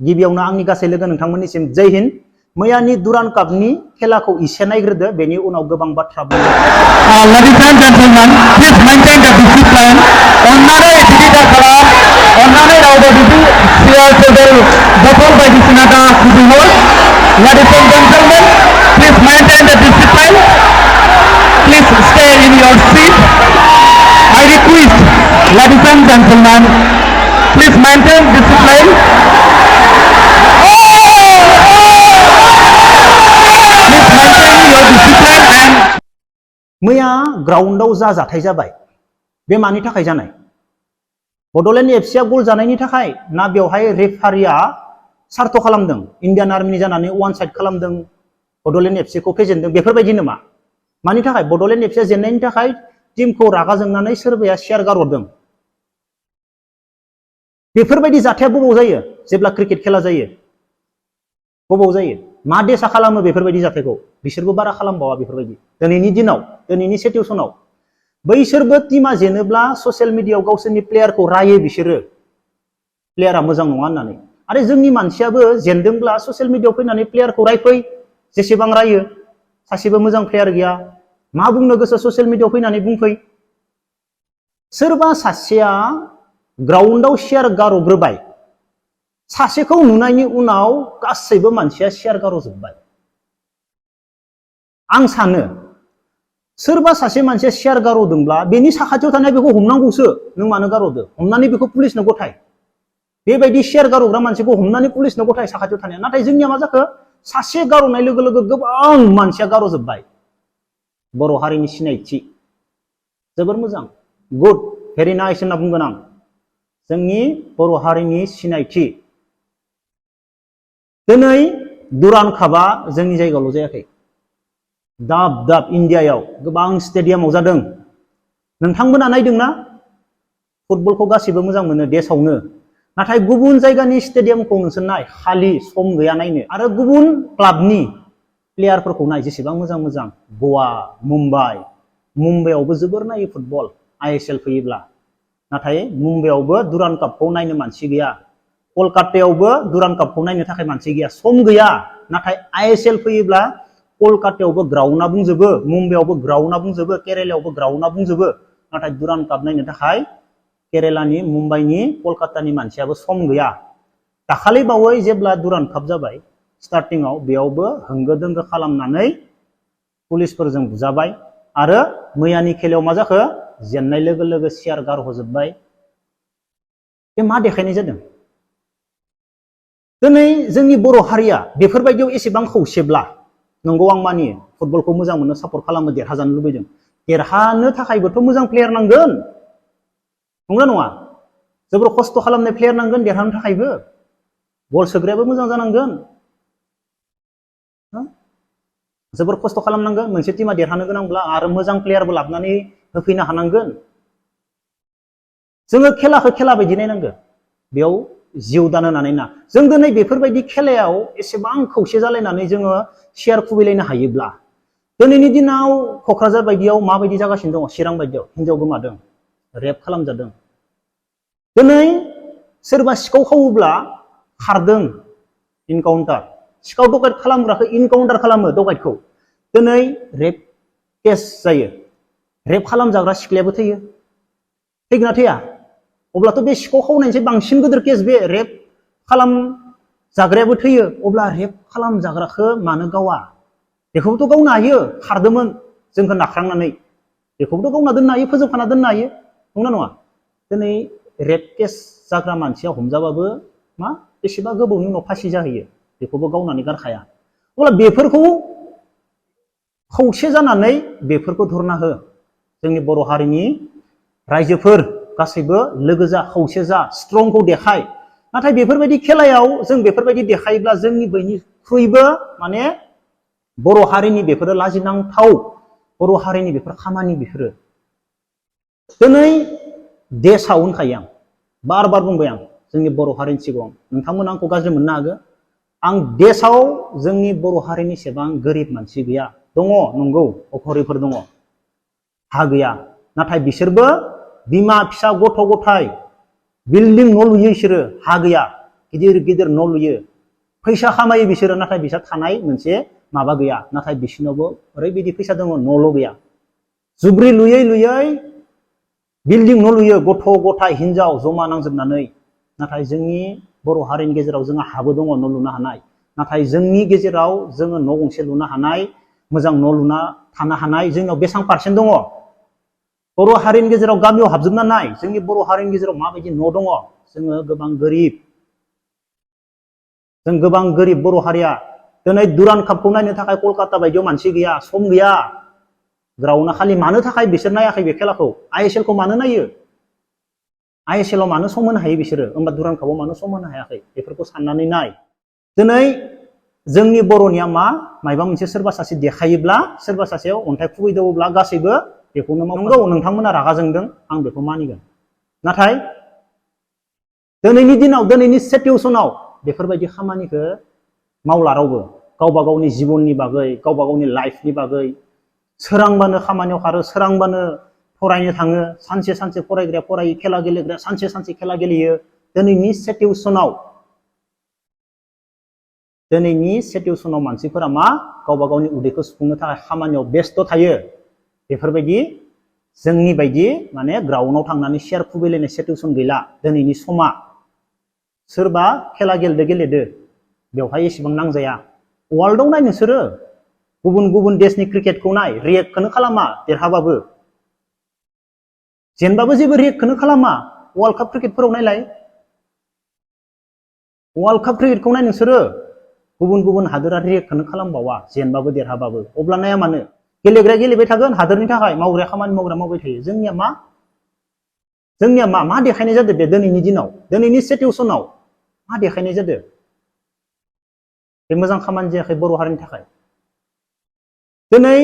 गिबियावनो आंनि गासै लोगो नोंथांमोननिसिम जय हिन्द। मैयानि दुरान कापनि खेलाखौ इसे नायग्रोदो, बेनि उनाव गोबां बाथ्रा बुंगोन। Ladies and gentlemen, please maintain the discipline. अन्नानै बिदि दाखालाम, अन्नानै रावबो बिदि सियार टेबोल बथल बायदिसिना दा खुबैहर। Ladies and gentlemen, please maintain the discipline. Please stay in your seat. I request, ladies and gentlemen, please maintain discipline. Please maintain your discipline and मैया ग्राउन्डआव जा जाथाय जाबाय बे मानि थाखाय जानाय? बडलेण्ड एफसिआ गल जानायनि थाखाय ना बेवहाय रेफारिया सार्थ खालामदों, इन्डियान आर्मिनि जानानै वान साइड खालामदों, बडलेण्ड एफसिखौ फेजेनदों, बेफोरबायदि नामा? मानि थाखाय? बडलेण्ड एफसिआ जेननायनि थाखाय टीमखौ रागा जोंनानै सोरबाया शेयार गारहरदों। बेफोरबायदि जाथाया बबाव जायो? जेब्ला क्रिकेट खेला जायो बबाव जायो? मा देशा खालामो बेफोरबायदि जाथायखौ? बिसोरबो बारा खालामबावा बेफोरबायदि। दिनैनि दिनाव, दिनैनि सिचुएसनाव बैसोरबो टीमा जेनोब्ला ससियेल मिडियायाव गावसोरनि प्लेयारखौ रायो बिसोरो, प्लेयारा मोजां नङा होननानै। आरो जोंनि मानसियाबो जेनदोंब्ला ससियेल मिडियायाव फैनानै प्लेयारखौ रायफै, जेसेबां रायो, सासेबो मोजां प्लेयार गैया, मा बुंनो गोसो ससियेल मिडियायाव फैनानै बुंफै। सोरबा सासेया ग्राउन्डआव शेयार गारहरग्रोबाय, सासेखौ नुनायनि उनाव गासैबो मानसिया शेयार गारहरजोब्बाय। आं सानो सोरबा सासे मानसिया शेयार गारहरदोंब्ला बेनि साखाथियाव थानाय बेखौ हमनांगौसो, नों मानो गारहरदो? हमनानै बेखौ पुलिसनो गथाय। बेबायदि शेयार गारहरग्रा मानसिखौ हमनानै पुलिसनो गथाय साखाथियाव थानाया। नाथाय जोंनिया मा जाखो? सासे गारहरनाय लोगो लोगो गोबां मानसिया गारहरजोब्बाय। बर' हारिनि सिनायथि जोबोर मोजां, गुड, भेरि नाइस होनना बुंगोन आं। जोंनि बर' हारिनि सिनायथि। दिनै दुरान कापआ जोंनि जायगायावल' जायाखै, दाब दाब इन्डियायाव गोबां स्टेडियामाव जादों। नोंथांमोना नायदोंना? फुटबलखौ गासैबो मोजां मोनो देशआवनो, नाथाय गुबुन जायगानि स्टेडियामखौ नोंसोर नाय, खालि सम गैया नायनो। आरो गुबुन क्लाबनि प्लेयारफोरखौ नाय, जेसेबां मोजां मोजां। गवा, मुम्बाइआवबो जोबोर नायो फुटबल ISL फैयोब्ला, नाथाय मुम्बाइआवबो दुरान कापखौ नायनो मानसि गैया। कलकातायावबो दुरान कापखौ नायनो थाखाय मानसि गैया, सम गैया। नाथाय ISL फैयोब्ला कलकातायावबो ग्राउन्डआ बुंजोबो, मुम्बाइआवबो ग्राउन्डआ बुंजोबो, केरेलायावबो ग्राउन्डआ बुंजोबो। नाथाय दुरान काप नायनो थाखाय केरेलानि, मुम्बाइनि, कलकातानि मानसियाबो सम गैया। दाखालि बावै जेब्ला दुरान काप जाबाय स्टार्टिंआव, बेयावबो होंगो दोंगो खालामनानै पुलिसफोरजों बुजाबाय। आरो मैयानि खेलायाव मा जाखो? जेननाय लोगो लोगो शेयार गारहरजोब्बाय। बे मा देखायनाय जादों? दिनै जोंनि बर' हारिया बेफोरबायदियाव एसेबां खौसेब्ला, नंगौ आं मानियो, फुटबलखौ मोजां मोनो, सापर्ट खालामो, देरहाजानो लुबैदों। देरहानो थाखायबोथ' मोजां प्लेयार नांगोन, नंगौना नङा? जोबोर खस्थ' खालामनाय प्लेयार नांगोन देरहानो थाखायबो। गल सोग्रायाबो मोजां जानांगोन, जोबोर खस्थ' खालामनांगोन मोनसे टीमा देरहानो गोनांब्ला। आरो मोजां प्लेयारबो लाबोनानै होफैनो हानांगोन। जोङो खेलाखौ खेला बायदि नायनांगोन, बेयाव जिउ दान होनानै ना। जों दिनै बेफोरबायदि खेलायाव एसेबां खौसे जालायनानै जोङो शेयार खुबैलायनो हायोब्ला, दिनैनि दिनाव क'क्राझार बायदियाव माबायदि जागासिनो दङ? चिरां बायदियाव हिनजाव गोमादों, रेप खालामजादों। दिनै सोरबा सिखाव खावोब्ला खारदों, इनकाउन्टार। सिखाव डकाइट खालामग्राखौ इनकाउन्टार खालामो, डकाइटखौ। दिनै रेप केस जायो, रेप खालामजाग्रा सिख्लायाबो थैयो। थैगोना थैया? अब्लाथ' बे सिखाव खावनायनिफ्राय बांसिन गिदिर केस बे, रेप खालामजाग्रायाबो थैयो। अब्ला रेप खालामजाग्राखौ मानो गावा? बेखौबोथ' गावनो हायो, खारदोंमोन जोंखौ नाख्रांनानै। बेखौबोथ' गावना दोननो हायो, फोजोबखाना दोननो हायो, नंगौना नङा? दिनै रेप केस जाग्रा मानसिया हमजाबाबो मा बेसेबा गोबावनि उनाव फासि जाहैयो, बेखौबो गावनानै गारखाया। अब्ला बेफोरखौ खौसे जानानै बेफोरखौ धरना हो। जोंनि बर' हारिनि रायजोफोर गासैबो लोगो जा, खौसे जा, स्ट्रंखौ देखाय। नाथाय बेफोरबायदि खेलायाव जों बेफोरबायदि देखायोब्ला जोंनि बयनिख्रुइबो माने बर' हारिनि बेफोरो लाजिनांथाव, बर' हारिनि बेफोर खामानि। बेफोरो दिनै देशआव होनखायो, आं बार बार बुंबाय, आं जोंनि बर' हारिनि सिगाङाव, नोंथांमोना आंखौ गाज्रि मोननो हागौ। आं देशआव जोंनि बर' हारिनि एसेबां गोरिब मानसि गैया। दङ, नंगौ, अखरिफोर दङ, हा गैया। नाथाय बिसोरबो बिमा फिसा गथ' गथाय बिल्डिं न' लुयो, बिसोरो हा गैया। गिदिर गिदिर न' लुयो फैसा खामायो बिसोरो नाथाय बिसोर थानाय मोनसे माबा गैया नाथाय बिसिनावबो ओरैबायदि फैसा दङ न'ल' गैया जुब्रि लुयै लुयै बिल्डिं न' लुयो गथ' गथाय हिनजाव जमा नांजोबनानै नाथाय जोंनि बर' हारिनि गेजेराव जोंहा हाबो दङ न' लुनो हानाय नाथाय जोंनि गेजेराव जोङो न' गंसे लुनो हानाय मोजां न' लुना थानो हानाय जोंनाव बेसेबां पार्सेन्ट दङ बर' हारिनि गेजेराव गामियाव हाबजोबना नाय जोंनि बर' हारिनि गेजेराव माबायदि न' दङ जोङो गोबां गोरिब जों गोबां गोरिब बर' हारिया दिनै दुरान कापखौ नायनो थाखाय कलकाता बायदियाव मानसि गैया सम गैया ग्राउन्डआ खालि मानो थाखाय बिसोर नायाखै बे खेलाखौ ISL खौ मानो नायो ISL आव मानो सम होनो हायो बिसोरो होमबा दुरान कापआव मानो सम होनो हायाखै बेफोरखौ साननानै नाय दिनै जोंनि बर'निया मा मायबा मोनसे सोरबा सासे देखायोब्ला सोरबा सासेयाव अन्थाइ खुबैदोंब्ला गासैबो बेखौनो मावनांगौ नोंथांमोना रागा जोंदों आं बेखौ मानिगोन नाथाय दिनैनि दिनाव दिनैनि सिचुएसनाव बेफोरबायदि खामानिखौ मावला रावबो गावबा गावनि जिबननि बागै गावबा गावनि लाइफनि बागै सोरांबानो खामानियाव खारो सोरांबानो फरायनो थाङो सानसे सानसे फरायग्राया फरायो खेला गेलेग्राया सानसे सानसे खेला गेलेयो दिनैनि सिचुएसनाव मानसिफोरा मा गावबा गावनि उदैखौ सुफुंनो थाखाय खामानियाव बेस्थ थायो बेफोरबायदि जोंनि बायदि माने ग्राउन्डआव थांनानै शेयार खुबैलायनाय सिचुएसन गैला दिनैनि समा सोरबा खेला गेलेदो बेवहाय एसेबां नांजाया वर्ल्डआव नाय नोंसोरो गुबुन गुबुन देशनि क्रिकेटखौ नाय रिएक्टखौनो खालामा देरहाबाबो जेनबाबो जेबो रिएक्टखौनो खालामा वर्ल्ड काप क्रिकेटफोराव नायलाय वर्ल्ड काप क्रिकेटखौ नाय नोंसोरो गुबुन गुबुन हादोरा रिएक्टखौनो खालामबावा जेनबाबो देरहाबाबो अब्ला नाया मानो गेलेग्राया गेलेबाय थागोन हादोरनि थाखाय मावग्राया खामानि मावग्रा मावबाय थायो जोंनिया मा देखायनाय जादों बे दिनैनि दिनाव दिनैनि सिचुएसनाव मा देखायनाय जादों बे मोजां खामानि जायाखै बर' हारिनि थाखाय दिनै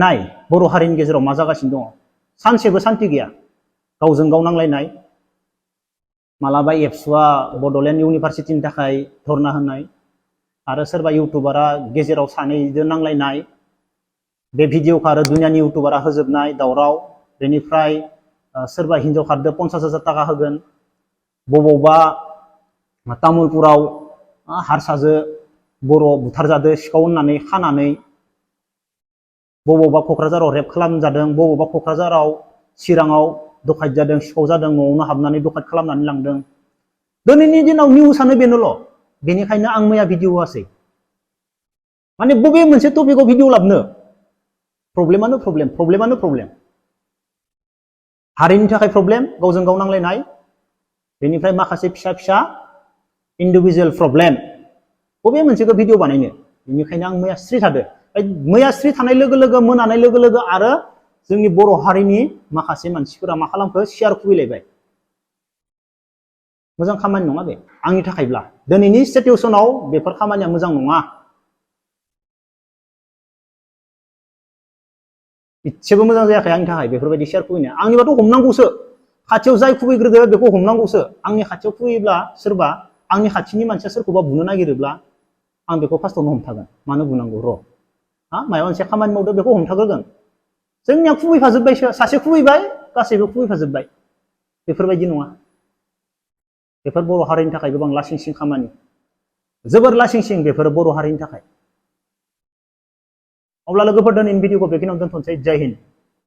नाय बर' हारिनि गेजेराव मा जागासिनो दङ सानसेबो सान्ति गैया गावजों गाव नांलायनाय मालाबा एबसुआ बड'लेण्ड इउनिभारसिटिनि थाखाय धरना होनाय आरो सोरबा इउटुबारा गेजेराव सानैजों नांलायनाय बे भिडिअखौ आरो दुनियानि इउटुबारा होजोबनाय दावराव बेनिफ्राय सोरबा हिनजाव खारदो 50,000 थाखा होगोन बबावबा तामुलपुराव हारसाजो बर' बुथारजादो सिखाव होननानै खानानै बबावबा क'क्राझाराव रेप खालामजादों बबावबा क'क्राझाराव चिराङाव डकाइत जादों सिखाव जादों न'आवनो हाबनानै डकाइत खालामनानै लांदों दिनैनि दिनाव निउसआनो बेनोल' बेनिखायनो आं मैया भिडिअ होआसै माने बबे मोनसे टपिकआव भिडिअ लाबनो प्रब्लेमानो प्रब्लेम हारिनि थाखाय प्रब्लेम गावजों गाव नांलायनाय बेनिफ्राय माखासे फिसा फिसा इन्डिभिजुवेल प्रब्लेम बबे मोनसेखौ भिडिअ बानायनो बेनिखायनो आं मैया स्ट्रि थादो मैया स्ट्रि थानाय लोगो लोगो मोनानाय लोगो लोगो आरो जोंनि बर' हारिनि माखासे मानसिफोरा मा खालामखो शेयार खुबैलायबाय मोजां खामानि नङा बे आंनि थाखायब्ला दिनैनि सिचुएसनाव बेफोर खामानिया मोजां नङा इसेबो मोजां जायाखै आंनि थाखाय बेफोरबायदि शेयार खुबैनाया आंनिबाथ' हमनांगौसो खाथियाव जाय खुबैग्रोदो बेखौ हमनांगौसो आंनि खाथियाव खुबैयोब्ला सोरबा आंनि खाथिनि मानसिया सोरखौबा बुनो नागिरोब्ला आं बेखौ फार्स्टआवनो हमथागोन मानो बुनांगौ र' माबा मोनसे खामानि मावदो बेखौ हमथाग्रोगोन जोंनिया खुबैफाजोब्बायसो सासे खुबैबाय गासैबो खुबैफाजोब्बाय बेफोरबायदि नङा बेफोर बर' हारिनि थाखाय गोबां लासिंसिं खामानि जोबोर लासिंसिं बेफोर बर' हारिनि थाखाय अब्ला लोगोफोर दिनैनि भिडिअखौ बेखिनियावनो दोनथ'नोसै जय हिन्द